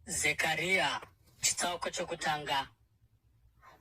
Zekaria, chitsauko chokutanga.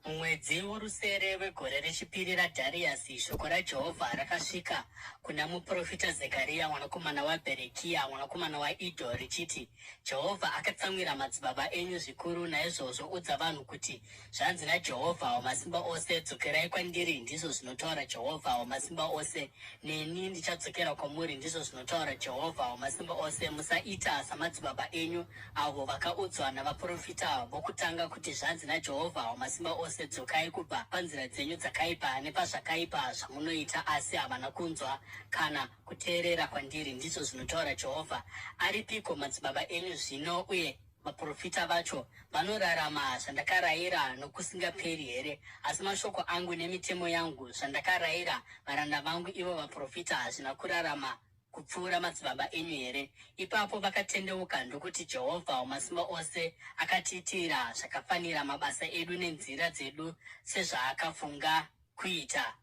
Mumwedzi worusere wegore rechipiri raDhariasi, shoko raJehovha rakasvika kuna muprofita Zekaria mwanakomana waBherekia mwanakomana waIdho richiti, Jehovha akatsamwira madzibaba enyu zvikuru, naizvozvo udza vanhu kuti, Zvanzi naJehovha Wamasimba Ose, Dzokerai kwandiri, ndizvo zvinotaura Jehovha Wamasimba Ose, neni ndichadzokera kwamuri, ndizvo zvinotaura Jehovha Wamasimba Ose. Musaita samadzibaba enyu, avo vakaudzwa navaprofita vokutanga kuti, Zvanzi naJehovha Wamasimba Ose, Dzokai kubva panzira dzenyu dzakaipa nepazvakaipa zvamunoita, asi havana kunzwa kana kuteerera kwandiri, ndizvo zvinotaura Jehovha. Aripiko madzibaba enyu zvino, uye Vaprofita vacho vanorarama zvandakarayira nokusingaperi here? Asi mashoko angu nemitemo yangu zvandakarayira varanda vangu ivo vaprofita hazvina kurarama kupfuura madzibaba enyu here? Ipapo vakatendeuka ndokuti, Jehovha Wamasimba Ose akatiitira zvakafanira mabasa edu nenzira dzedu sezvaakafunga kuita.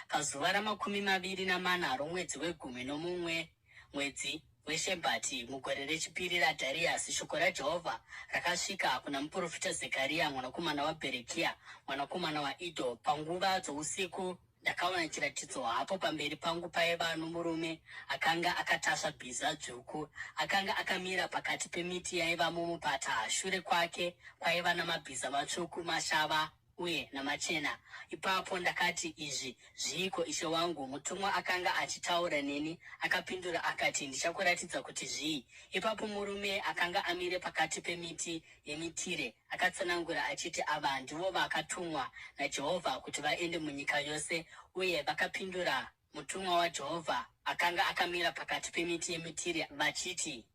Pazuva ramakumi maviri namana romwedzi wegumi nomumwe, mwedzi weShebhati, mugore rechipiri raDhariasi, shoko raJehovha rakasvika kuna muprofita Zekaria mwanakomana waBherekia, mwanakomana waIdho, panguva dzousiku. Ndakaona chiratidzo, hapo pamberi pangu paiva nomurume akanga akatasva bhiza dzvuku. Akanga akamira pakati pemiti yaiva mumupata, shure kwake kwaiva namabhiza matsvuku, mashava uye namachena. Ipapo ndakati, Izvi zviiko, ishe wangu? Mutumwa akanga achitaura neni akapindura akati, Ndichakuratidza kuti zvii. Ipapo murume akanga amire pakati pemiti yemitire akatsanangura achiti, Ava ndivo vakatumwa naJehovha kuti vaende munyika yose. Uye vakapindura mutumwa waJehovha akanga akamira pakati pemiti yemitire vachiti,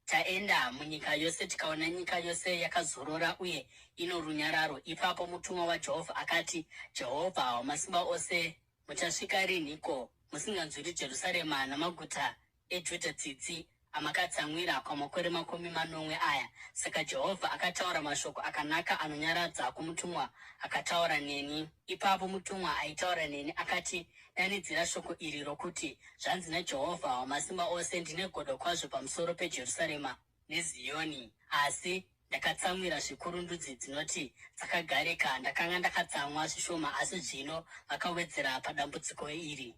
Taenda munyika yose tikaona nyika yose yakazorora uye ino runyararo. Ipapo mutumwa waJehovha akati, Jehovha Wamasimba Ose, muchasvika rinhiko musinganzwiri Jerusarema namaguta eJudha tsitsi amakatsamwira kwamakore 70 aya? Saka Jehovha akataura mashoko akanaka anonyaradza kumutumwa akataura neni. Ipapo mutumwa aitaura neni akati, Danidzira shoko iri rokuti, Zvanzi naJehovha Wamasimba Ose, Ndine godo kwazvo pamusoro peJerusarema neZiyoni, asi ndakatsamwira zvikuru ndudzi dzinoti dzakagarika. Ndakanga ndakatsamwa zvishoma, asi zvino vakawedzera padambudziko iri.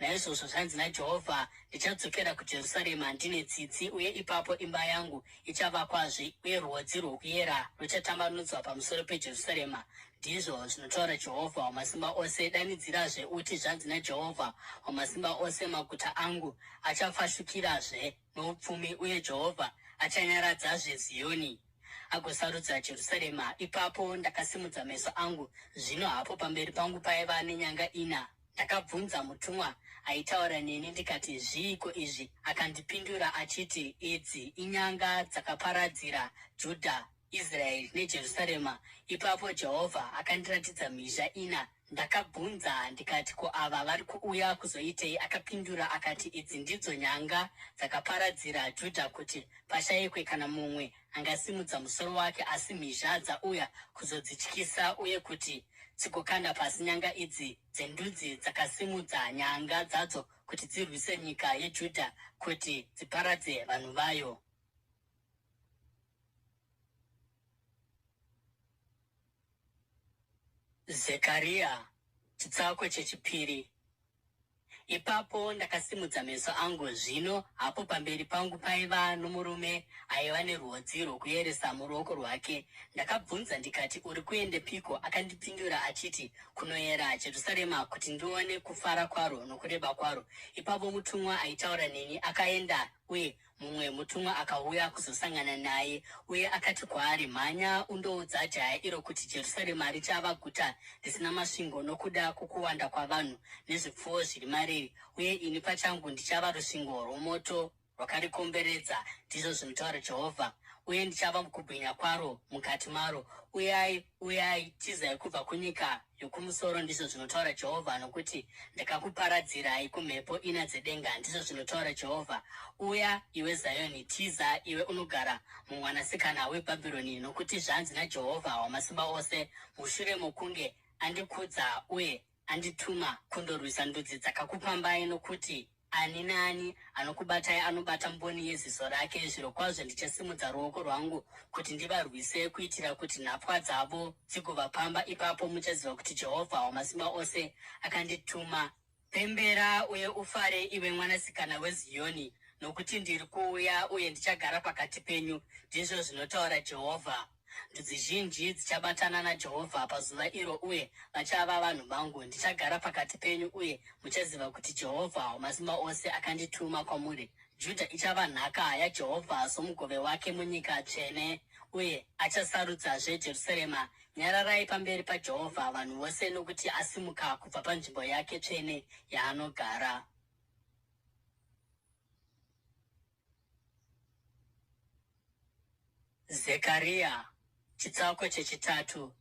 Naizvozvo zvanzi naJehovha, Ndichadzokera kuJerusarema ndine tsitsi, uye ipapo imba yangu ichavakwazve, uye rwodzi rwokuyera ruchatambanudzwa pamusoro peJerusarema, ndizvo zvinotaura Jehovha Wamasimba Ose. Danidzirazve uti, Zvanzi naJehovha Wamasimba Ose, Maguta angu achafashukirazve noupfumi, uye Jehovha achanyaradzazve Ziyoni agosarudza Jerusarema. Ipapo ndakasimudza meso angu, zvino hapo pamberi pangu paiva nenyanga ina. Ndakabvunza mutumwa aitaura neni ndikati, Zviiko izvi? Akandipindura achiti, Idzi inyanga dzakaparadzira Judha, Israeri neJerusarema. Ipapo Jehovha akandiratidza mhizha ina. Ndakabvunza ndikati, Ko ava vari kuuya kuzoitei? Akapindura akati, Idzi ndidzo nyanga dzakaparadzira Judha kuti pashayikwe kana mumwe angasimudza musoro wake, asi mhizha dzauya kuzodzityisa uye kuti dzigokanda pasi nyanga idzi dzendudzi dzakasimudza nyanga dzadzo kuti dzirwise nyika yeJudha kuti dziparadze vanhu vayo. Zekaria chitsauko chechipiri. Ipapo ndakasimudza meso angu, zvino hapo pamberi pangu paiva nomurume aiva nerwodzi rwokuyeresa muruoko rwake. Ndakabvunza ndikati, Uri kuendepiko? Akandipindura achiti, Kunoyera Jerusarema, kuti ndione kufara kwaro nokureba kwaro. Ipapo mutumwa aitaura neni akaenda, uye Mumwe mutumwa akauya kuzosangana naye uye akati kwaari, Mhanya undoudza jaya iro kuti Jerusarema richava guta risina masvingo nokuda kwokuwanda kwavanhu nezvipfuwo zviri mariri, uye ini pachangu ndichava rusvingo rwomoto rwakarikomberedza, ndizvo zvinotaura Jehovha, uye ndichava kubwinya kwaro mukati maro. Uyai, uyai, tizai kubva kunyika yokumusoro, ndizvo zvinotaura Jehovha, nokuti ndakakuparadzirai kumhepo ina dzedenga, ndizvo zvinotaura Jehovha. Uya, iwe Ziyoni, tiza, iwe unogara mumwanasikana weBhabhironi, nokuti zvanzi naJehovha Wamasimba Ose, mushure mokunge andikudza uye andituma kundorwisa ndudzi dzakakupambai, nokuti. Ani naani anokubatai anobata mboni yeziso rake. Zvirokwazvo ndichasimudza ruoko rwangu kuti ndivarwise, kuitira kuti nhapwa dzavo dzigovapamba. Ipapo muchaziva kuti Jehovha Wamasimba Ose akandituma. Pembera uye ufare, iwe mwanasikana weZiyoni, nokuti ndiri kuuya uye ndichagara pakati penyu, ndizvo zvinotaura Jehovha. Ndudzi zhinji dzichabatana naJehovha pazuva iro uye vachava vanhu vangu. Ndichagara pakati penyu uye muchaziva kuti Jehovha Wamasimba Ose akandituma kwamuri. Judha ichava nhaka yaJehovha somugove wake munyika tsvene, uye achasarudzazve Jerusarema. Nyararai pamberi paJehovha, vanhu vose, nokuti asimuka kubva panzvimbo yake tsvene yaanogara. Zekaria, chitsauko chechitatu.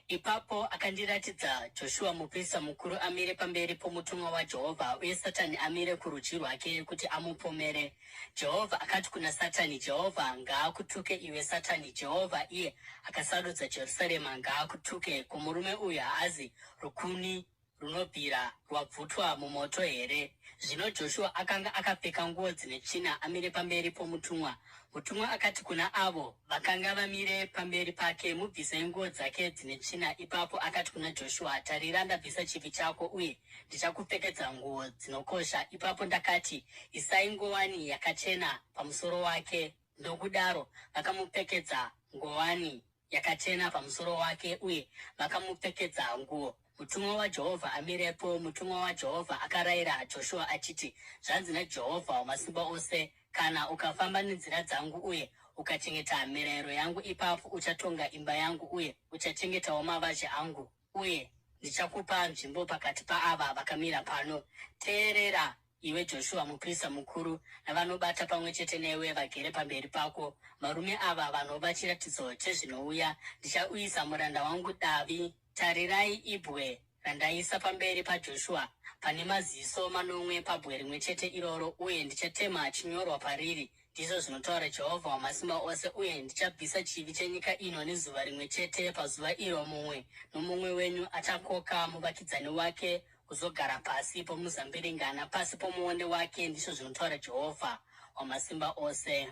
Ipapo akandiratidza Joshua muprista mukuru amire pamberi pomutumwa waJehovha uye Satani amire kurudyi rwake kuti amupomere. Jehovha akati kuna Satani, Jehovha ngaakutuke iwe Satani, Jehovha iye akasarudza Jerusarema ngaakutuke. Ko murume uyu haazi rukuni runobvira rwabvutwa mumoto here? Zvino Joshua akanga akapfeka nguo dzine tsvina amire pamberi pomutumwa. Mutumwa akati kuna avo vakanga vamire pamberi pake, Mubvisei nguo dzake dzine tsvina. Ipapo akati kuna Joshua, Tarira, ndabvisa chivi chako uye ndichakupfekedza nguo dzinokosha. Ipapo ndakati, Isai ngowani yakachena pamusoro wake. Nokudaro vakamupfekedza ngowani yakachena pamusoro wake uye vakamupfekedza nguo. Mutumwa waJehovha amirepo, mutumwa waJehovha akarayira Joshua achiti, Zvanzi naJehovha Wamasimba Ose, Kana ukafamba nenzira dzangu uye ukachengeta mirayiro yangu, ipapo uchatonga imba yangu uye uchachengetawo mavazhe angu, uye ndichakupa nzvimbo pakati paava vakamira pano. Teerera, iwe Joshua muprista mukuru, navanobata pamwe chete newe vagere pamberi pako, varume ava vanova chiratidzo chezvinouya. Ndichauyisa muranda wangu Davi. Tarirai ibwe randaisa pamberi paJoshua, pane maziso manomwe pabwe rimwe chete iroro, uye ndichatema chinyorwa pariri, ndizvo zvinotaura Jehovha Wamasimba Ose, uye ndichabvisa chivi chenyika ino nezuva rimwe chete. Pazuva iro mumwe nomumwe wenyu achakoka muvakidzani wake kuzogara pasi pomuzambiringa napasi pomuonde wake, ndizvo zvinotaura Jehovha Wamasimba Ose.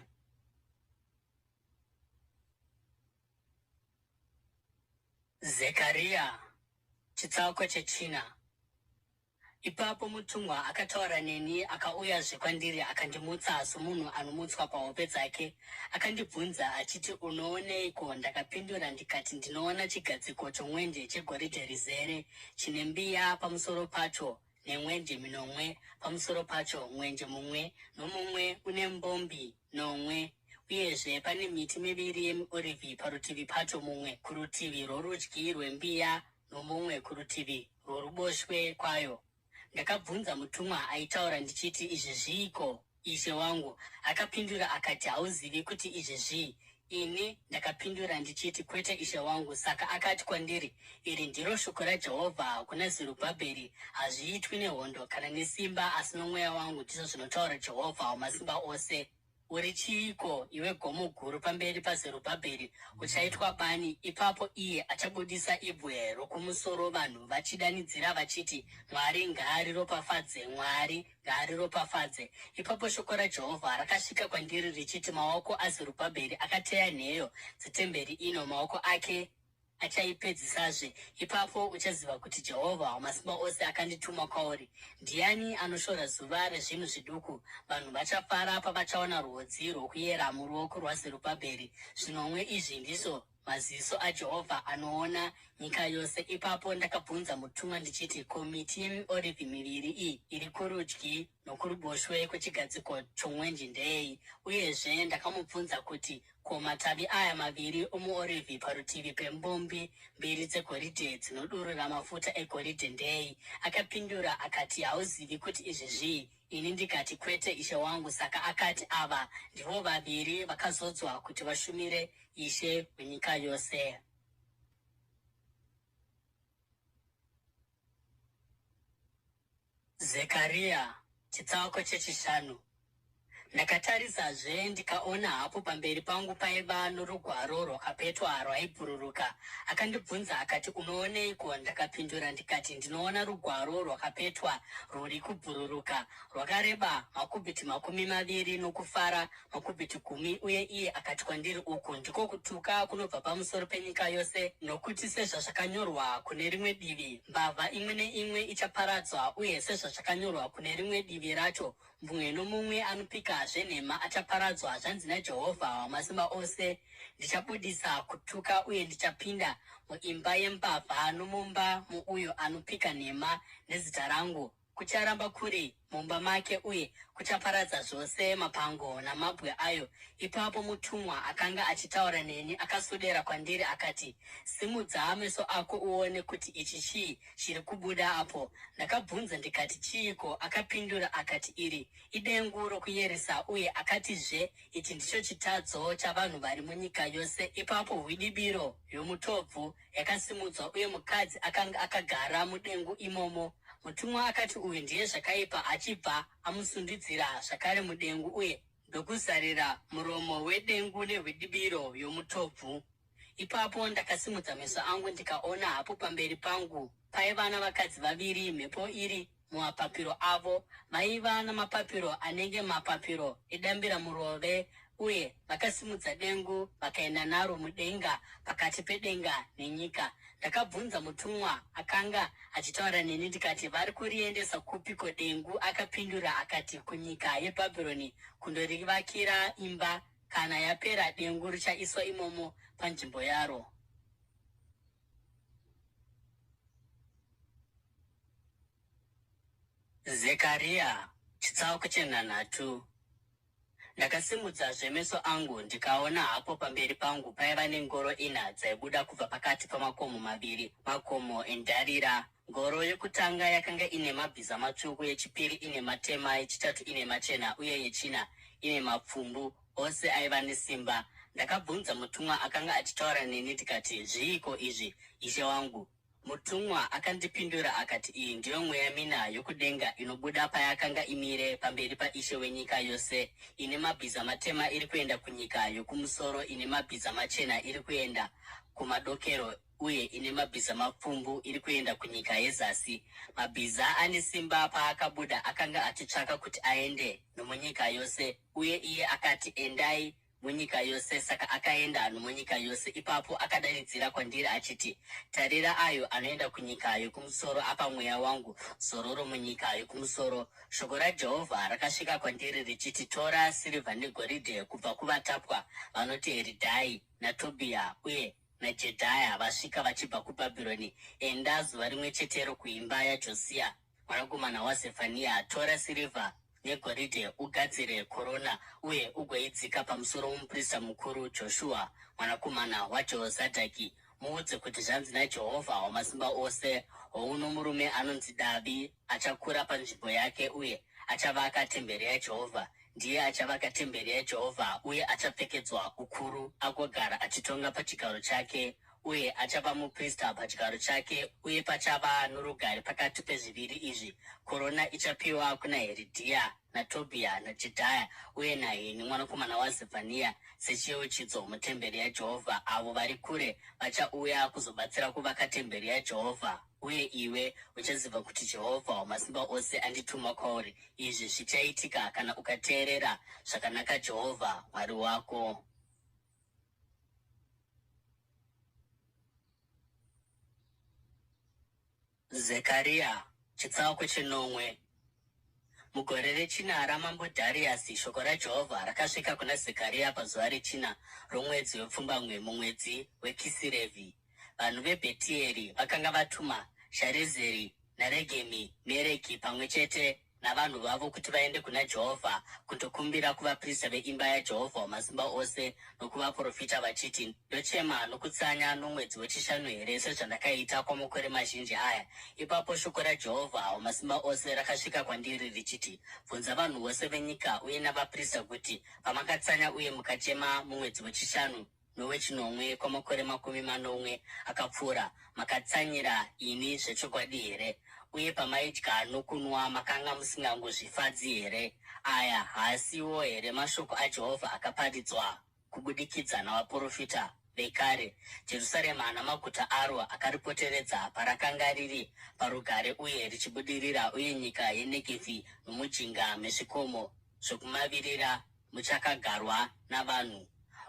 Zekaria, chitsauko chechina. Ipapo mutumwa akataura neni akauyazve kwandiri akandimutsa somunhu anomutswa pahope dzake. Akandibvunza achiti, Unooneiko? Ndakapindura ndikati, Ndinoona chigadziko chomwenje chegoridhe rizere, chine mbiya pamusoro pacho nemwenje minomwe pamusoro pacho, mwenje mumwe nomumwe une mbombi nomwe. Uyezve pane miti miviri yemiorivhi parutivi pacho, mumwe kurutivi rworudyi rwembiya nomumwe kurutivi rworuboshwe kwayo. Ndakabvunza mutumwa aitaura ndichiti, Izvi zviiko, ishe wangu? Akapindura akati, Hauzivi kuti izvi zvii? Ini ndakapindura ndichiti, Kwete, ishe wangu. Saka akati kwandiri, Iri ndiro shoko raJehovha kuna Zerubhabheri, Hazviitwi nehondo kana nesimba, asi nomweya wangu, ndizvo zvinotaura Jehovha Wamasimba Ose. Uri chiiko, iwe gomo guru, pamberi paZerubhabheri? Uchaitwa bani. Ipapo iye achabudisa ibwe rokumusoro, vanhu vachidanidzira vachiti, Mwari ngaariropafadze! Mwari ngaariropafadze! Ipapo shoko raJehovha rakasvika kwandiri richiti, Maoko aZerubhabheri akateya nheyo dzetemberi ino, maoko ake achaipedzisazve. Ipapo uchaziva kuti Jehovha Wamasimba Ose akandituma kwauri. Ndiani anoshora zuva rezvinhu zviduku? Vanhu vachafara pavachaona rwodzi rwokuyera muruoko rwaZerubhabheri. Zvinomwe izvi ndizvo maziso aJehovha anoona nyika yose. Ipapo ndakabvunza mutumwa ndichiti, Ko miti yemiorivhi miviri iyi iri kurudyi nokuruboshwe kwechigadziko chomwenje ndeyei? Uyezve ndakamubvunza kuti, Ko matavi aya maviri omuorivhi parutivi pembombi mbiri dzegoridhe dzinodurura mafuta egoridhe ndeei? Akapindura akati, Hauzivi kuti izvi zvii? Ini ndikati, Kwete, ishe wangu. Saka akati, Ava ndivo vaviri vakazodzwa kuti vashumire Ishe wenyika yose. Zekaria, chitsauko chechishanu. Ndakatarisazve ndikaona hapo pamberi pangu paiva norugwaro rwakapetwa rwaibhururuka. Akandibvunza akati, Unooneiko? Ndakapindura ndikati, Ndinoona rugwaro rwakapetwa rwuri kubhururuka, rwakareba makubhiti 20 nokufara makubhiti 10. Uye iye akati kwandiri, Uku ndiko kutuka kunobva pamusoro penyika yose, nokuti sezvazvakanyorwa kune rimwe divi, mbavha imwe neimwe ichaparadzwa, uye sezvazvakanyorwa kune rimwe divi racho, Mumwe nomumwe anopika zvenhema achaparadzwa. Zvanzi naJehovha Wamasimba Ose, Ndichabudisa kutuka uye ndichapinda muimba yembavha nomumba mouyo anopika nhema nezita rangu. Kucharamba kuri mumba make uye kuchaparadza zvose mapango namabwe ayo. Ipapo mutumwa akanga achitaura neni akaswedera kwandiri akati, Simudza meso ako uone kuti ichi chii chiri kubuda apo. Ndakabvunza ndikati, Chiiko? Akapindura akati, Iri idengu rokuyeresa. Uye akatizve, Ichi ndicho chitadzo chavanhu vari munyika yose. Ipapo hwidibiro yomutobvu yakasimudzwa, uye mukadzi akanga akagara mudengu imomo. Mutumwa akati, Uyu ndiye zvakaipa, achibva amusundidzira zvakare mudengu uye ndokuzarira muromo wedengu nehwidibiro yomutobvu. Ipapo ndakasimudza meso angu ndikaona hapo pamberi pangu paiva navakadzi vaviri, mhepo iri mumapapiro avo. Vaiva namapapiro anenge mapapiro edambiramurove, uye vakasimudza dengu vakaenda naro mudenga pakati pedenga nenyika. Ndakabvunza mutumwa akanga achitaura neni ndikati, Vari kuriendesa kupiko dengu? Akapindura akati, Kunyika yeBhabhironi kundorivakira imba. Kana yapera, dengu richaiswa imomo panzvimbo yaro. Zekaria, chitsauko chenhanhatu. Ndakasimudzazve meso angu ndikaona hapo pamberi pangu paiva nengoro ina dzaibuda kubva pakati pamakomo maviri, makomo endarira. Ngoro yokutanga yakanga ine mabhiza matsvuku, yechipiri ine matema, yechitatu ine machena uye yechina ine mapfumbu, ose aiva nesimba. Ndakabvunza mutumwa akanga achitaura neni ndikati, Zviiko izvi, ishe wangu? Mutumwa akandipindura akati, Iyi ndiyo mweya mina yokudenga inobuda payakanga imire pamberi paIshe wenyika yose. Ine mabhiza matema iri kuenda kunyika yokumusoro, ine mabhiza machena iri kuenda kumadokero, uye ine mabhiza mapfumbu iri kuenda kunyika yezasi. Mabhiza ane simba paakabuda, akanga achitsvaka kuti aende nomunyika yose. Uye iye akati, Endai munyika yose. Saka akaenda nomunyika yose. Ipapo akadanidzira kwandiri achiti, Tarira, ayo anoenda kunyika yokumusoro apa mweya wangu zororo munyika yokumusoro. Shoko raJehovha rakasvika kwandiri richiti, Tora sirivha negoridhe kubva kuvatapwa vanoti Heridhai naTobhiya uye naJedhaya vasvika vachibva kuBhabhironi. Enda zuva rimwe chetero kuimba yaJosiya mwanakomana waZefania, tora sirivha negoridhe ugadzire korona uye ugoidzika pamusoro womuprista mukuru Joshua mwanakomana waJehozadhaki. Muudze kuti zvanzi naJehovha Wamasimba Ose, Houno murume anonzi Davi achakura panzvimbo yake uye achavaka temberi yaJehovha. Ndiye achavaka temberi yaJehovha uye achapfekedzwa ukuru agogara achitonga pachigaro chake, uye achava muprista pachigaro chake, uye pachava norugare pakati pezviviri izvi. Korona ichapiwa kuna Heridhia naTobhiya naJedhaya uye naHeni mwanakomana waZefania sechiyeuchidzo mutemberi yaJehovha. Avo vari kure vachauya kuzobatsira kuvaka temberi yaJehovha, uye iwe uchaziva kuti Jehovha Wamasimba Ose andituma kwauri. Izvi zvichaitika kana ukateerera zvakanaka Jehovha Mwari wako. Zekaria, chitsauko chenomwe. Mugore rechina ramambo Dhariasi, shoko raJehovha rakasvika kuna Zekaria pazuva rechina romwedzi wepfumbamwe, mumwedzi weKisirevhi. Vanhu veBhetieri vakanga vatuma Sharezeri naRegemi Mereki pamwe chete navanhu vavo kuti vaende kuna Jehovha kundokumbira kuvaprista veimba yaJehovha Wamasimba Ose nokuvaprofita vachiti, Ndochema nokutsanya nomwedzi wechishanu here sezvandakaita kwamakore mazhinji aya? Ipapo shoko raJehovha Wamasimba Ose rakasvika kwandiri richiti, Bvunza vanhu vose venyika uye navaprista kuti, Pamakatsanya uye mukachema mumwedzi wechishanu, nowechinomwe kwamakore 70 akapfuura, makatsanyira ini zvechokwadi here? Uye pamaidya nokunwa makanga musingangozvifadzi here? Aya haasiwo here mashoko aJehovha akaparidzwa kubudikidza navaprofita vekare? Jerusarema namaguta aro akaripoteredza parakanga riri parugare uye richibudirira, uye nyika yeNegevhi nomujinga mezvikomo zvokumavirira muchakagarwa navanhu.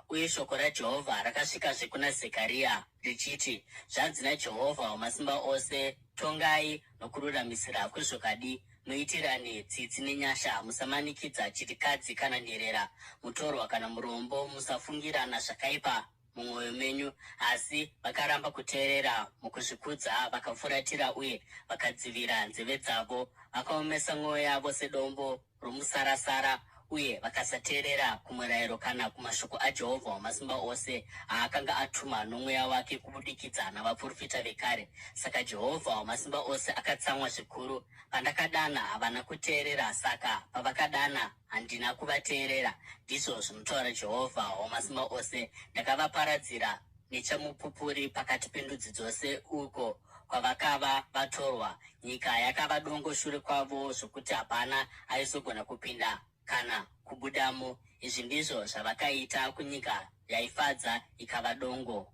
Uye shoko raJehovha rakasvikazve kuna Zekaria, richiti, Zvanzi naJehovha Wamasimba Ose, Tongai nokururamisira kwezvokadi, muitirane tsitsi nenyasha, musamanikidza chirikadzi kana nherera, mutorwa kana murombo, musafungirana zvakaipa mumwoyo menyu. Asi vakaramba kuteerera mukuzvikudza, vakafuratira uye vakadzivira nzeve dzavo, vakaomesa mwoyo yavo sedombo romusarasara uye vakasateerera kumurayiro kana kumashoko aJehovha Wamasimba Ose aakanga atuma noMweya wake kubudikidza navaprofita vekare. Saka Jehovha Wamasimba Ose akatsamwa zvikuru. Pandakadana, havana kuteerera, saka pavakadana, handina kuvateerera, ndizvo zvinotaura Jehovha Wamasimba Ose. Ndakavaparadzira nechamupupuri pakati pendudzi dzose uko kwavakava vatorwa. Nyika yakava dongo shure kwavo zvokuti hapana aizogona kupinda kana kubudamo. Izvi ndizvo zvavakaita kunyika yaifadza ikava dongo.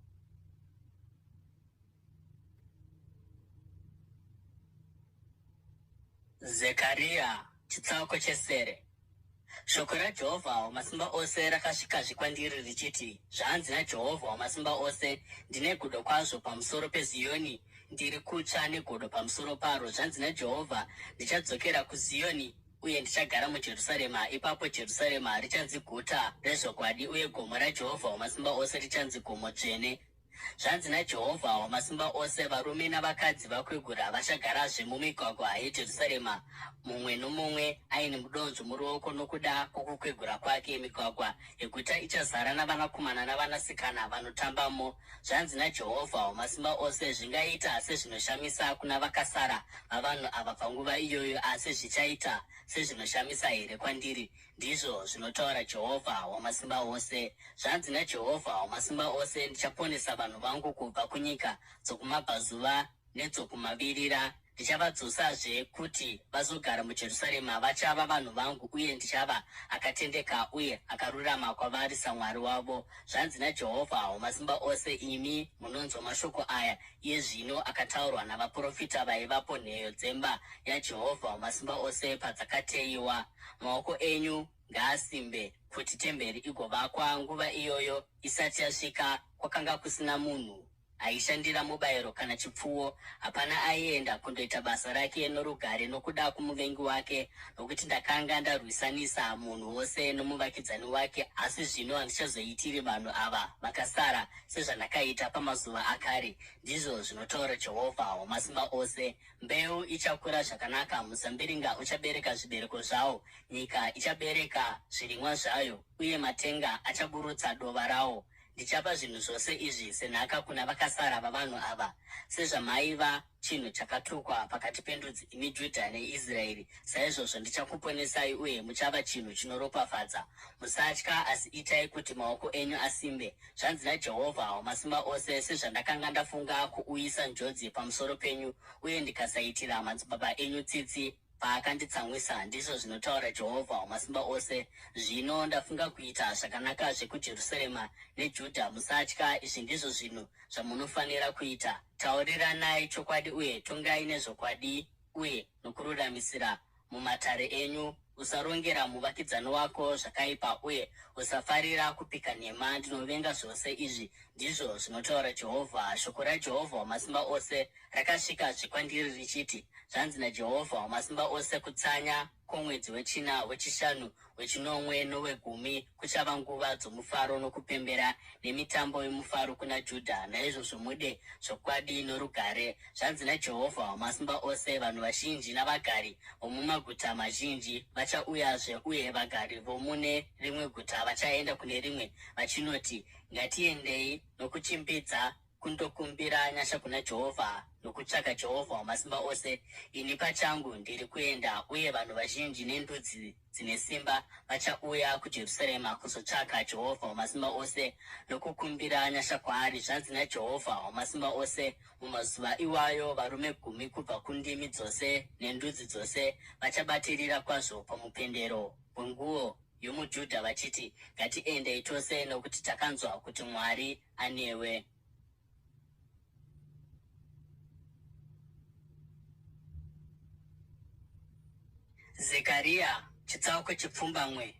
Zekaria chitsauko chesere. Shoko raJehovha Wamasimba Ose rakasvikazve kwandiri richiti, Zvanzi naJehovha Wamasimba Ose, Ndine godo kwazvo pamusoro peZiyoni, ndiri kutsva negodo pamusoro paro. Zvanzi naJehovha, Ndichadzokera kuZiyoni uye ndichagara muJerusarema. Ipapo Jerusarema richanzi guta rezvokwadi, uye gomo raJehovha Wamasimba Ose richanzi gomo dzvene. Zvanzi naJehovha Wamasimba Ose, Varume navakadzi vakwegura vachagarazve mumigwagwa yeJerusarema, mumwe nomumwe aine mudonzvo muruoko nokuda kwokukwegura kwake. Migwagwa yeguta ichazara navanakomana navanasikana vanotambamo. Zvanzi naJehovha Wamasimba Ose, Zvingaita sezvinoshamisa kuna vakasara vavanhu ava panguva iyoyo, asi zvichaita sezvinoshamisa here kwandiri? Ndizvo zvinotaura Jehovha Wamasimba Ose. Zvanzi naJehovha Wamasimba Ose, Ndichaponesa vanhu vangu kubva kunyika dzokumabvazuva nedzokumavirira, ndichavadzosazve kuti vazogara muJerusarema. Vachava vanhu vangu, uye ndichava akatendeka uye akarurama kwavari saMwari wavo. Zvanzi naJehovha Wamasimba Ose, Imi munonzwa mashoko aya iye zvino akataurwa navaprofita vaivapo nheyo dzemba yaJehovha Wamasimba Ose padzakateyiwa. Maoko enyu ngaasimbe kuti temberi igovakwa. Nguva iyoyo isati yasvika, kwakanga kusina munhu aishandira mubayiro kana chipfuwo, hapana aienda kundoita basa rake norugare nokuda kwomuvengi wake, nokuti ndakanga ndarwisanisa munhu wose nomuvakidzani wake. Asi zvino handichazoitiri vanhu ava vakasara sezvandakaita pamazuva akare, ndizvo zvinotaura Jehovha Wamasimba Ose. Mbeu ichakura zvakanaka, muzambiringa uchabereka zvibereko zvawo, nyika ichabereka zvirimwa zvayo, uye matenga achaburutsa dova rawo. Ndichapa zvinhu zvose izvi senhaka kuna vakasara vavanhu ava, sezvamaiva chinhu chakatukwa pakati pendudzi, imi Judha neIsraeri, saizvozvo ndichakuponesai uye muchava chinhu chinoropafadza. Musatya, asi itai kuti maoko enyu asimbe. Zvanzi naJehovha Wamasimba Ose, Sezvandakanga ndafunga kuuyisa njodzi pamusoro penyu uye ndikasaitira madzibaba enyu tsitsi paakanditsamwisa, ndizvo zvinotaura Jehovha Wamasimba Ose, zvino ndafunga kuita zvakanakazve kuJerusarema neJudha. Musatya, izvi ndizvo zvinhu zvamunofanira kuita, Tauriranai chokwadi uye tongai nezvokwadi uye nokururamisira mumatare enyu. Usarongera muvakidzani wako zvakaipa, uye usafarira kupika nhema. Ndinovenga zvose izvi, ndizvo zvinotaura Jehovha. Shoko raJehovha Wamasimba Ose rakasvikazve kwandiri richiti, Zvanzi naJehovha Wamasimba Ose, Kutsanya kwomwedzi wechina, wechishanu, wechinomwe nowegumi kuchava nguva dzomufaro nokupembera nemitambo yomufaro kuna Judha. Naizvozvo mude zvokwadi norugare. Zvanzi naJehovha Wamasimba Ose, Vanhu vazhinji navagari vomumaguta mazhinji vachauyazve, uye vagari vomune rimwe guta vachaenda kune rimwe vachinoti, Ngatiendei nokuchimbidza. kundokumbira nyasha kuna Jehovha nokutsvaka Jehovha Wamasimba Ose. Ini pachangu ndiri kuenda, uye vanhu vazhinji nendudzi dzine simba vachauya kuJerusarema kuzotsvaka Jehovha Wamasimba Ose nokukumbira nyasha kwaari. Zvanzi naJehovha Wamasimba Ose, Mumazuva iwayo varume gumi kubva kundimi dzose nendudzi dzose vachabatirira kwazvo pamupendero wenguo yomuJudha vachiti, Ngatiendei tose, nokuti takanzwa kuti Mwari anewe. Zekaria chitsauko chepfumbamwe.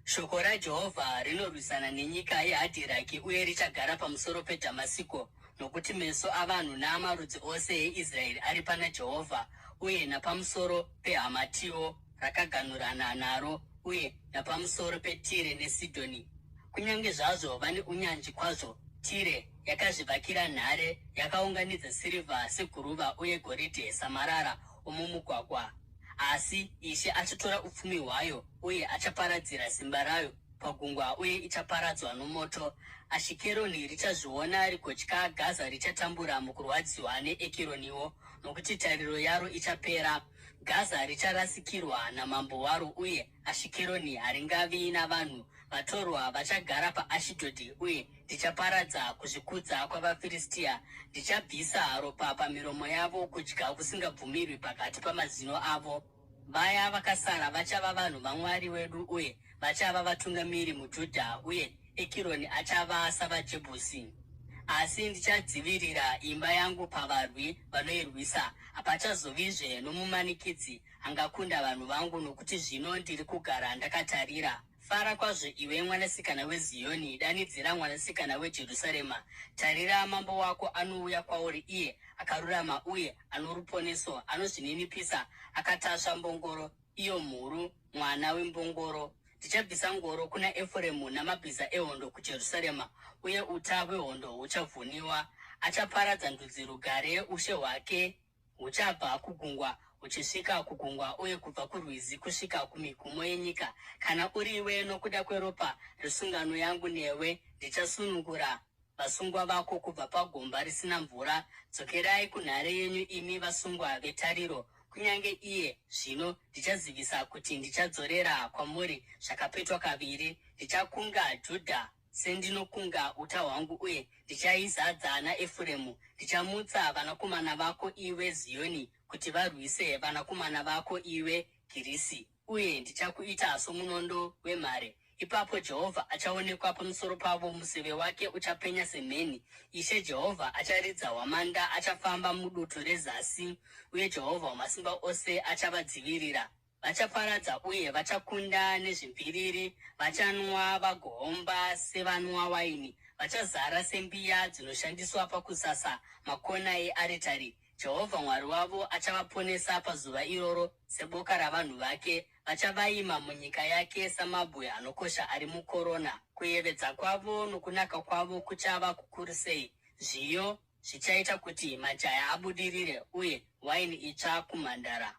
Shoko raJehovha rinorwisana nenyika yeHadhiraki uye richagara pamusoro peDhamasiko, nokuti meso avanhu naamarudzi ose eIsraeri ari pana Jehovha, uye napamusoro peHamatiwo rakaganhurana naro, uye napamusoro peTire neSidhoni. Kunyange zvazvo vane unyanzvi kwazvo, Tire yakazvivakira nhare, yakaunganidza sirivha seguruva uye goridhe samarara omumugwagwa. Asi Ishe achatora upfumi hwayo uye achaparadzira simba rayo pagungwa uye ichaparadzwa nomoto. Ashikeroni richazviona rigotya, Gaza richatambura mukurwadziwa neEkironiwo, nokuti tariro yaro ichapera. Gaza richarasikirwa namambo waro uye Ashikeroni haringavi navanhu. Vatorwa vachagara paAshidhodhi uye ndichaparadza kuzvikudza kwavaFiristia. Ndichabvisa ropa pamiromo yavo, kudya kusingabvumirwi pakati pamazino avo. Vaya vakasara vachava vanhu vaMwari wedu uye vachava vatungamiri muJudha, uye Ekironi achava savaJebhusi. Asi ndichadzivirira imba yangu pavarwi vanoirwisa, hapachazovizve nomumanikidzi angakunda vanhu vangu, nokuti zvino ndiri kugara ndakatarira. Fara kwazvo iwe mwanasikana weZiyoni, danidzira mwanasikana weJerusarema. Tarira, mambo wako anouya kwauri, iye akarurama uye anoruponeso, anozvininipisa, akatasva mbongoro, iyo mhuru, mwana wembongoro. Ndichabvisa ngoro kuna Efuremu namabhiza ehondo kuJerusarema, uye uta hwehondo huchavhuniwa. Achaparadza ndudzi rugare, ushe hwake huchabva kugungwa huchisvika kugungwa uye kubva kurwizi kusvika kumigumo yenyika. Kana uriwe, nokuda kweropa resungano yangu newe, ndichasunungura vasungwa vako kubva pagomba risina mvura. Dzokerai kunhare yenyu, imi vasungwa vetariro. Kunyange iye zvino ndichazivisa kuti ndichadzorera kwamuri zvakapetwa kaviri. Ndichakunga Judha sendinokunga uta hwangu, uye ndichaizadza naEfuremu. Ndichamutsa vanakomana vako, iwe Ziyoni, kuti varwise vanakomana vako, iwe Girisi, uye ndichakuita somunondo wemhare. Ipapo Jehovha achaonekwa pamusoro pavo, museve wake uchapenya semheni. Ishe Jehovha acharidza hwamanda, achafamba mudutu rezasi, uye Jehovha Wamasimba Ose achavadzivirira. Vachaparadza uye vachakunda nezvimviriri, vachanwa vagoomba sevanwa waini, vachazara sembiya dzinoshandiswa pakusasa makona earitari. Jehovha Mwari wavo achavaponesa pazuva iroro seboka ravanhu vake, vachavaima munyika yake samabwe anokosha ari mukorona. Kuyevedza kwavo nokunaka kwavo kuchava kukuru sei! Zviyo zvichaita kuti majaya abudirire, uye waini itsva kumhandara.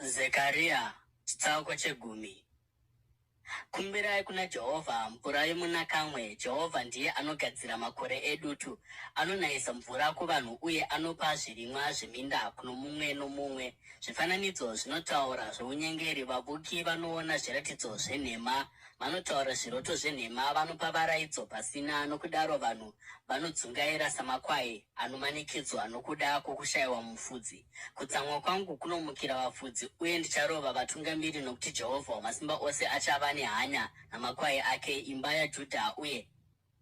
Zekaria chitsauko chegumi. Kumbirai kuna Jehovha mvura yomunakamwe. Jehovha ndiye anogadzira makore edutu, anonayisa mvura kuvanhu uye anopa zvirimwa zveminda kuno mumwe nomumwe. Zvifananidzo zvinotaura zvounyengeri, vavuki vanoona zviratidzo zvenhema, Vanotaura zviroto zvenhema, vanopa varaidzo pasina, nokudaro vanhu vanodzungaira samakwai anomanikidzwa nokuda kwokushayiwa mufudzi. Kutsamwa kwangu kunomukira vafudzi, uye ndicharova vatungamiri, nokuti Jehovha Wamasimba Ose achava nehanya namakwai ake, imba yaJudha, uye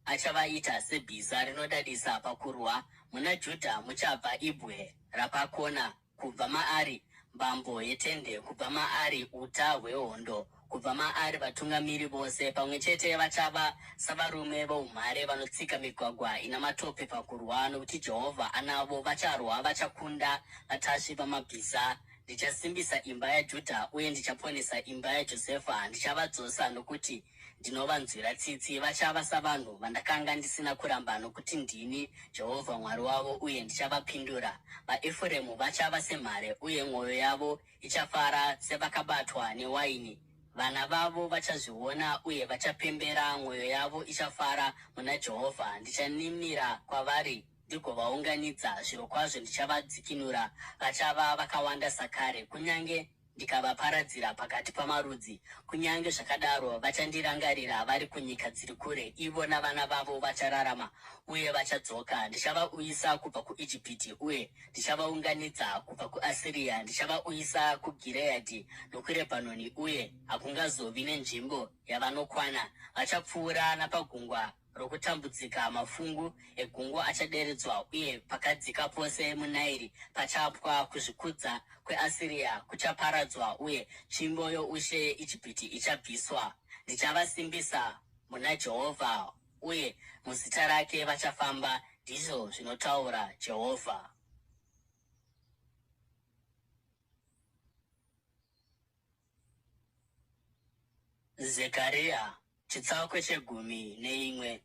Achavaita sebhiza rinodadisa pakurwa. Muna Judha muchabva ibwe rapakona, kubva maari mbambo yetende, kubva maari uta hwehondo, kubva maari vatungamiri vose. Pamwe chete vachava savarume voumhare vanotsika migwagwa ina matope pakurwa, nokuti Jehovha anavo. Vacharwa, vachakunda vatasvi vamabhiza. Ndichasimbisa imba yaJudha uye ndichaponesa imba yaJosefa, ndichavadzosa nokuti. Ndinovanzwira tsitsi. Vachava savanhu vandakanga ndisina kuramba, nokuti ndini Jehovha Mwari wavo uye ndichavapindura. VaEfuremu vachava semhare, uye mwoyo yavo ichafara sevakabatwa newaini. Vana vavo vachazviona uye vachapembera, mwoyo yavo ichafara muna Jehovha. Ndichaninira kwavari ndigovaunganidza, zvirokwazvo ndichavadzikinura, vachava vakawanda sakare. Kunyange ndikavaparadzira pakati pamarudzi, kunyange zvakadaro vachandirangarira vari kunyika dziri kure. Ivo navana vavo vachararama uye vachadzoka. Ndichavauyisa kubva kuIjipiti uye ndichavaunganidza kubva kuAsiria. Ndichavauyisa kuGireadhi nokuRebhanoni, uye hakungazovi nenzvimbo yavanokwana. Vachapfuura napagungwa rokutambudzika, mafungu egungwa achaderedzwa, uye pakadzika pose muNairi pachapwa. Kuzvikudza kweAsiria kuchaparadzwa, uye tsvimbo youshe yeIjipiti ichabviswa. Ndichavasimbisa muna Jehovha, uye muzita rake vachafamba, ndizvo zvinotaura Jehovha. Zekaria chitsauko chegumi neimwe.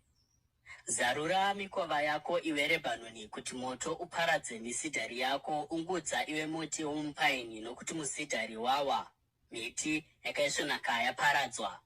Zarura mikova yako, iwe Rebhanoni, kuti moto uparadze misidhari yako. Ungudza, iwe muti womupaini, nokuti musidhari wawa, miti yakaisvonaka yaparadzwa.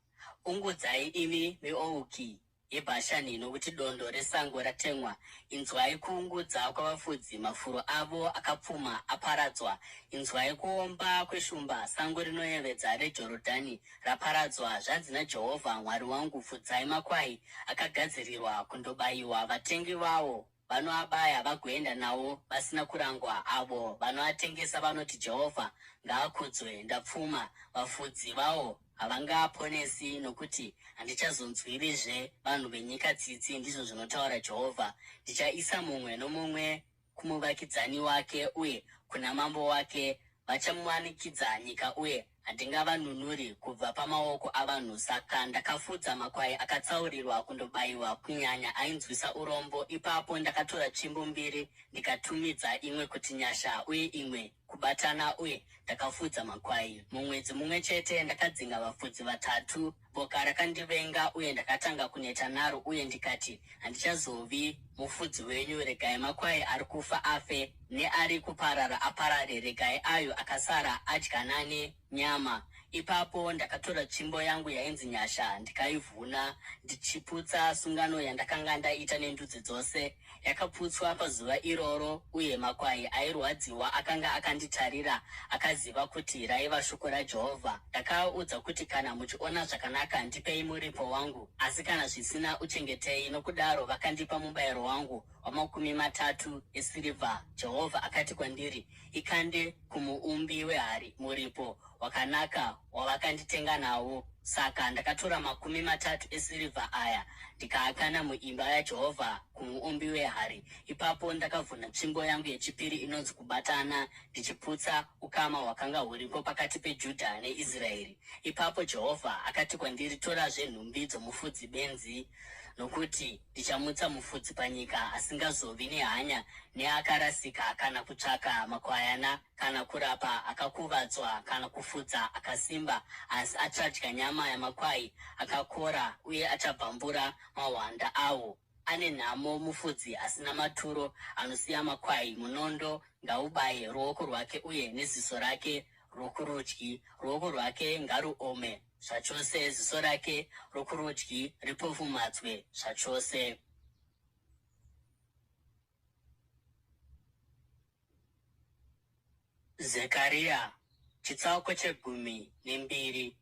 Ungudzai, imi miouki yeBhashani, nokuti dondo resango ratemwa. Inzwai kuungudza kwavafudzi, mafuro avo akapfuma aparadzwa. Inzwai kuomba kweshumba, sango rinoyevedza reJorodhani raparadzwa. Zvanzi naJehovha Mwari wangu, Fudzai makwai akagadzirirwa kundobayiwa, vatengi vawo vanoabaya vagoenda nawo vasina kurangwa. Avo vanoatengesa vanoti, Jehovha ngaakudzwe, ndapfuma. Vafudzi vawo havangaaponesi, nokuti handichazonzwirizve vanhu venyika tsitsi, ndizvo zvinotaura Jehovha. Ndichaisa mumwe nomumwe kumuvakidzani wake uye kuna mambo wake, vachamumanikidza nyika uye handingavanunuri kubva pamaoko avanhu. Saka ndakafudza makwai akatsaurirwa kundobayiwa, kunyanya ainzwisa urombo. Ipapo ndakatora tsvimbo mbiri ndikatumidza imwe kuti Nyasha uye imwe Kubatana, uye ndakafudza makwai. Mumwedzi mumwe chete ndakadzinga vafudzi vatatu. Boka rakandivenga, uye ndakatanga kuneta naro, uye ndikati, Handichazovi mufudzi wenyu. Regai makwai ari kufa afe, neari kuparara aparare, regai ayo akasara adyanane nyama. Ipapo ndakatora tsvimbo yangu yainzi Nyasha ndikaivhuna, ndichiputsa sungano yandakanga ndaita nendudzi dzose. Yakaputswa pazuva iroro, uye makwai airwadziwa akanga akanditarira akaziva kuti raiva shoko raJehovha. Ndakaaudza kuti, Kana muchiona zvakanaka, ndipei muripo wangu, asi kana zvisina, uchengetei. Nokudaro vakandipa mubayiro wangu wamakumi matatu esirivha. Jehovha akati kwandiri, Ikande kumuumbi wehari muripo wakanaka wavakanditenga nawo. Saka ndakatora 30 esirivha aya ndikaakanda muimba yaJehovha kumuumbi wehari. Ipapo ndakavhuna tsvimbo yangu yechipiri inonzi Kubatana, ndichiputsa ukama hwakanga huripo pakati peJudha neIsraeri. Ipapo Jehovha akati kwandiri, Torazve nhumbi dzomufudzi benzi, nokuti ndichamutsa mufudzi panyika asingazovi nehanya neakarasika, kana kutsvaka makwayana, kana kurapa akakuvadzwa, kana kufudza akasimba, asi achadya nyama yamakwai akakora uye achabvambura mahwanda awo. Ane nhamo mufudzi asina maturo anosiya makwai! Munondo ngaubaye ruoko rwake uye neziso rake rwokurudyi! Ruoko rwake ngaruome zvachose, ziso rake rokurudyi ripofumadzwe zvachose! Zekaria chitsauko chegumi nembiri.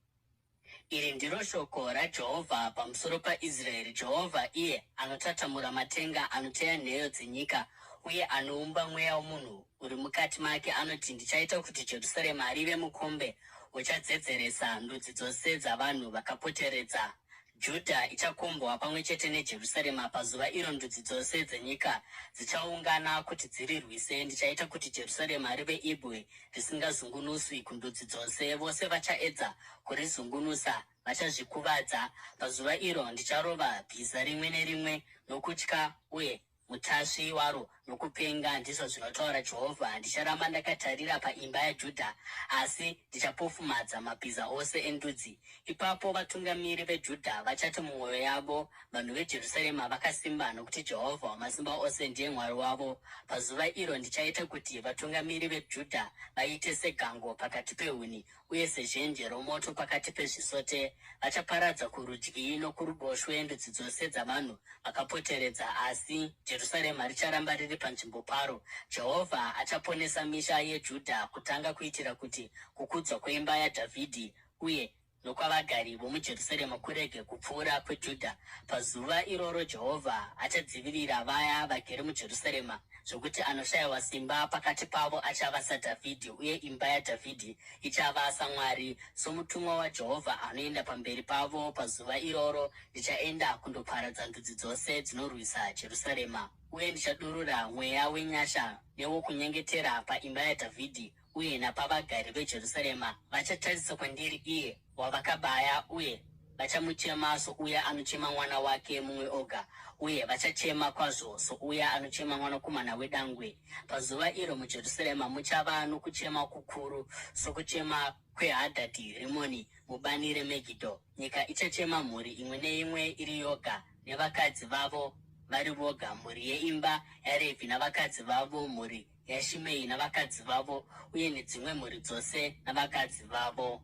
Iri ndiro shoko raJehovha pamusoro paIsraeri, Jehovha, iye anotatamura matenga, anoteya nheyo dzenyika, uye anoumba mweya womunhu uri mukati make, anoti, Ndichaita kuti Jerusarema rive mukombe uchadzedzeresa ndudzi dzose dzavanhu vakapoteredza. Judha ichakombwa pamwe chete neJerusarema pazuva iro ndudzi dzose dzenyika dzichaungana kuti dzirirwise. Ndichaita kuti Jerusarema rive ibwe risingazungunuswi kundudzi dzose. Vose vachaedza kurizungunusa vachazvikuvadza. Pazuva iro ndicharova bhiza rimwe nerimwe nokutya uye mutasvi waro nokupenga, ndizvo zvinotaura Jehovha. Ndicharamba ndakatarira paimba yaJudha, asi ndichapofumadza mabhiza ose endudzi. Ipapo vatungamiri veJudha vachati mumwoyo yavo, Vanhu veJerusarema vakasimba, nokuti Jehovha Wamasimba Ose ndiye Mwari wavo. Pazuva iro ndichaita kuti vatungamiri veJudha vaite segango pakati pehuni uye sezhenje romoto pakati pezvisote. Vachaparadza kurudyi nokuruboshwe ndudzi dzose dzavanhu vakapoteredza, asi Jerusarema richaramba riri panzvimbo paro. Jehovha achaponesa misha yeJudha kutanga kuitira kuti kukudzwa kweimba yaDhavhidhi uye nokwavagari vomuJerusarema kurege kupfuura kweJudha. Pazuva iroro Jehovha achadzivirira vaya vagere muJerusarema, zvokuti anoshayiwa simba pakati pavo achava saDhavhidhi, uye imba yaDhavhidhi ichava saMwari, somutumwa waJehovha anoenda pamberi pavo. Pazuva iroro ndichaenda kundoparadza ndudzi dzose dzinorwisa Jerusarema, uye ndichadurura mweya wenyasha newokunyengetera paimba yaDhavhidhi uye napavagari veJerusarema. Vachatarisa kwandiri iye wavakabaya, uye vachamuchema souya anochema mwana wake mumwe oga, uye vachachema kwazvo souya anochema mwanakomana wedangwe. Pazuva iro muJerusarema muchava nokuchema kukuru, sokuchema kweHadhadhi Rimoni mubani reMegidho. Nyika ichachema mhuri imwe neimwe iri yoga, nevakadzi vavo vari voga, mhuri yeimba yaRevhi navakadzi vavo, mhuri yaShimei navakadzi vavo, uye nedzimwe mhuri dzose navakadzi vavo.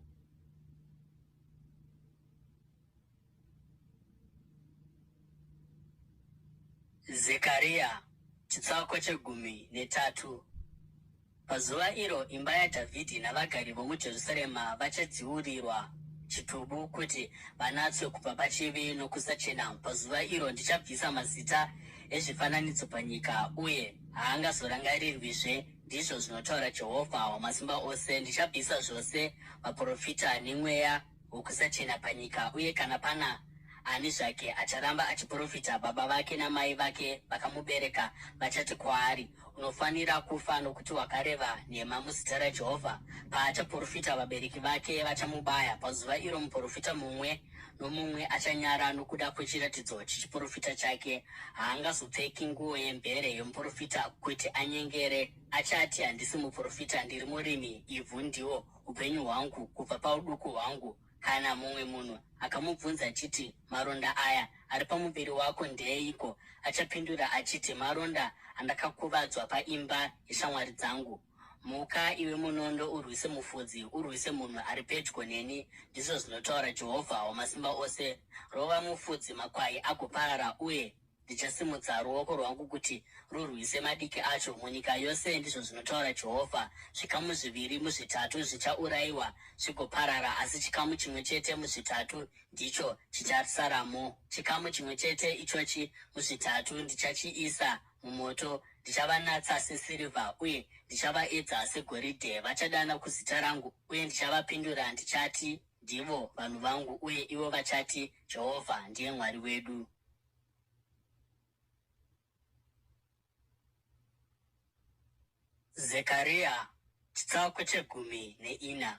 Zekaria chitsauko chegumi netatu. Pazuva iro imba yaDhavhidhi navagari vomuJerusarema vachadziurirwa chitubu kuti vanatswe kubva pachivi nokusachena. Pazuva iro ndichabvisa mazita ezvifananidzo panyika, uye haangazorangarirwizve, ndizvo zvinotaura Jehovha Wamasimba Ose. Ndichabvisa zvose vaprofita nemweya wokusachena panyika, uye kana pana ani zvake acharamba achiprofita, baba vake namai vake vakamubereka vachati kwaari, Unofanira kufa nokuti wakareva nhema muzita raJehovha. Paachaprofita, vabereki vake vachamubaya. Pazuva iro muprofita mumwe nomumwe achanyara nokuda kwechiratidzo chechiprofita chake. Haangazopfeki nguo yemvere yomuprofita kuti anyengere. Achati, Handisi muprofita, ndiri murimi, ivhu ndiwo upenyu hwangu kubva pauduku hwangu. Kana mumwe munhu akamubvunza achiti, Maronda aya ari pamuviri wako ndeeiko? Achapindura achiti, Maronda andakakuvadzwa paimba yeshamwari dzangu. Muka, iwe munondo, urwise mufudzi, urwise munhu ari pedyo neni, ndizvo zvinotaura Jehovha Wamasimba Ose. Rova mufudzi, makwai agoparara, uye Ndichasimudza ruoko rwangu kuti rurwise madiki acho munyika yose, ndizvo zvinotaura Jehovha. Zvikamu zviviri muzvitatu zvichaurayiwa zvigoparara, asi chikamu chimwe chete muzvitatu ndicho chichasaramo. Chikamu chimwe chete ichochi muzvitatu ndichachiisa mumoto, ndichavanatsa sesirivha uye ndichavaedza segoridhe. Vachadana kuzita rangu, uye ndichavapindura, ndichati, Ndivo vanhu vangu, uye ivo vachati, Jehovha ndiye Mwari wedu. Zekaria chitsauko chegumi neina.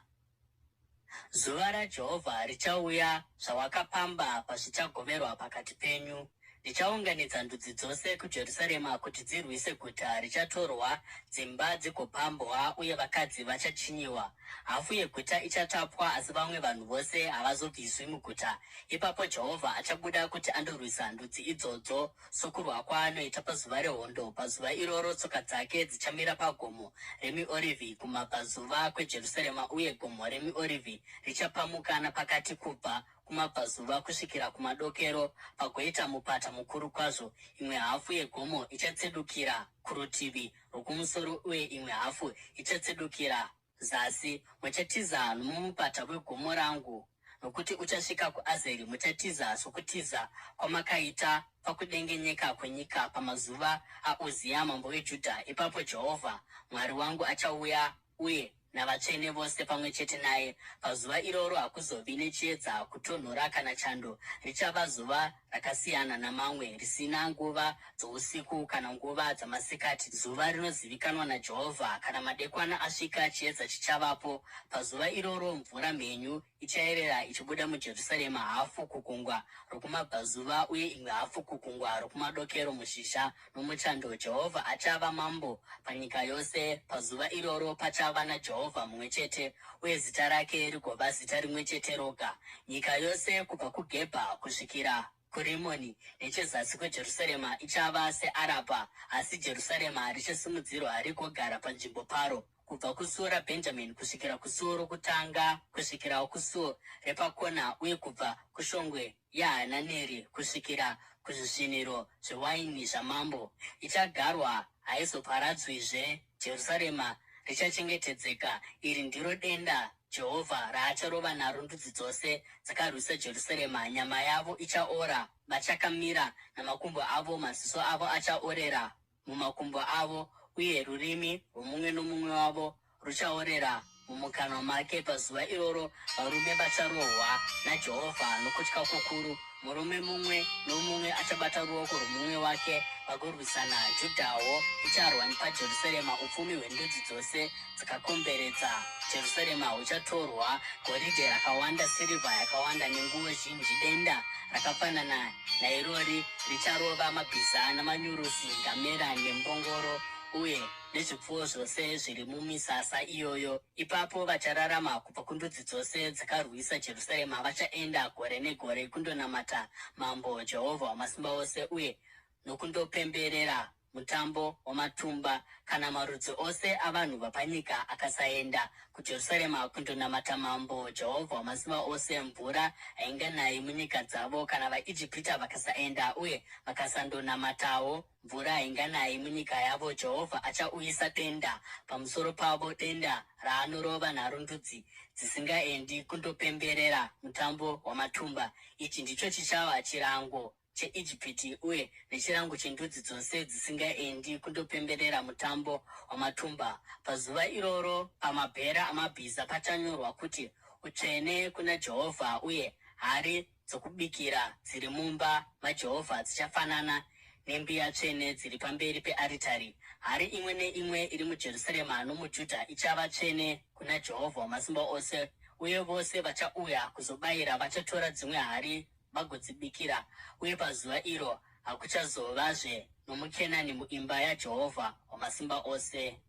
Zuva raJehovha richauya zvawakapamba pazvichagoverwa pakati penyu. Ndichaunganidza ndudzi dzose kuJerusarema kuti dzirwise guta, richatorwa, dzimba dzigopambwa, uye vakadzi vachachinyiwa. Hafu yeguta ichatapwa, asi vamwe vanhu vose havazobviswi muguta. Ipapo Jehovha achabuda kuti andorwisa ndudzi idzodzo sokurwa kwaanoita pazuva rehondo. Pazuva iroro tsoka dzake dzichamira paGomo reMiorivhi kumabvazuva kweJerusarema, uye Gomo reMiorivhi richapamuka napakati kubva kumabvazuva kusvikira kumadokero, pagoita mupata mukuru kwazvo. Imwe hafu yegomo ichatsedukira kurutivi rwokumusoro uye imwe hafu ichatsedukira zasi. Muchatiza nomumupata wegomo rangu, nokuti uchasvika kuAzeri. Muchatiza sokutiza kwamakaita pakudengenyeka kwenyika pamazuva aUzia mambo weJudha. Ipapo Jehovha Mwari wangu achauya uye. navatsvene vose pamwe chete naye. Pazuva iroro hakuzovi nechiedza, kutonhora kana chando. Richava zuva rakasiyana namamwe, risina nguva dzousiku kana nguva dzamasikati, zuva rinozivikanwa naJehovha. Kana madekwana asvika, chiedza chichavapo. Pazuva iroro mvura mhenyu ichayerera ichibuda muJerusarema, hafu kugungwa rokumabvazuva uye imwe hafu kugungwa rokumadokero, muzhizha nomuchando. Jehovha achava mambo panyika yose. Pazuva iroro pachava naJehovha mumwe chete, uye zita rake rigova zita rimwe chete roga. Nyika yose kubva kuGebha kusvikira kuRimoni nechezasi kweJerusarema ichava seArabha, asi Jerusarema richasimudzirwa rigogara panzvimbo paro, kubva kusuo raBhenjamini kusvikira kusuo rokutanga kusvikirawo kusuo repakona, uye kubva kushongwe yaHananeri kusvikira kuzvisviniro zvewaini zvamambo. Ichagarwa, haizoparadzwizve, Jerusarema richachengetedzeka. Iri ndiro denda Jehovha raacharova naro ndudzi dzose dzakarwisa Jerusarema. Nyama yavo ichaora vachakamira namakumbo avo, maziso avo achaorera mumakumbo avo, uye rurimi rwomumwe nomumwe wavo ruchaorera mumukanwa make. Pazuva iroro varume vacharohwa naJehovha nokutya kukuru. Murume mumwe nomumwe achabata ruoko rwomumwe wake vagorwisana. Judhawo icharwa paJerusarema. Upfumi hwendudzi dzose dzakakomberedza Jerusarema huchatorwa, goridhe rakawanda, sirivha yakawanda nenguo zhinji. Denda rakafanana nairori richarova mabhiza namanyurusi, ngamera nembongoro uye nezvipfuwo zvose zviri mumisasa iyoyo. Ipapo vachararama kubva kundudzi dzose dzakarwisa Jerusarema vachaenda gore negore kundonamata Mambo, Jehovha Wamasimba Ose, uye nokundopemberera Mutambo waMatumba. Kana marudzi ose avanhu vapanyika akasaenda kuJerusarema kundonamata Mambo, Jehovha Wamasimba Ose, mvura hainganayi munyika dzavo. Kana vaIjipita vakasaenda uye vakasandonamatawo, mvura hainganayi munyika yavo. Jehovha achauyisa denda pamusoro pavo, denda raanorova naro ndudzi dzisingaendi kundopemberera Mutambo waMatumba. Ichi ndicho chichava chirango cheIjipiti uye nechirango chendudzi dzose dzisingaendi kundopemberera Mutambo waMatumba. Pazuva iroro pamabhera amabhiza pachanyorwa kuti, Utsvene kuna Jehovha, uye hari dzokubikira dziri mumba maJehovha dzichafanana nembiya tsvene dziri pamberi pearitari. Hari imwe neimwe iri muJerusarema nomuJudha ichava tsvene kuna Jehovha Wamasimba Ose, uye vose vachauya kuzobayira vachatora dzimwe hari vagodzibikira, uye pazuva iro hakuchazovazve nomuKenani muimba yaJehovha Wamasimba Ose.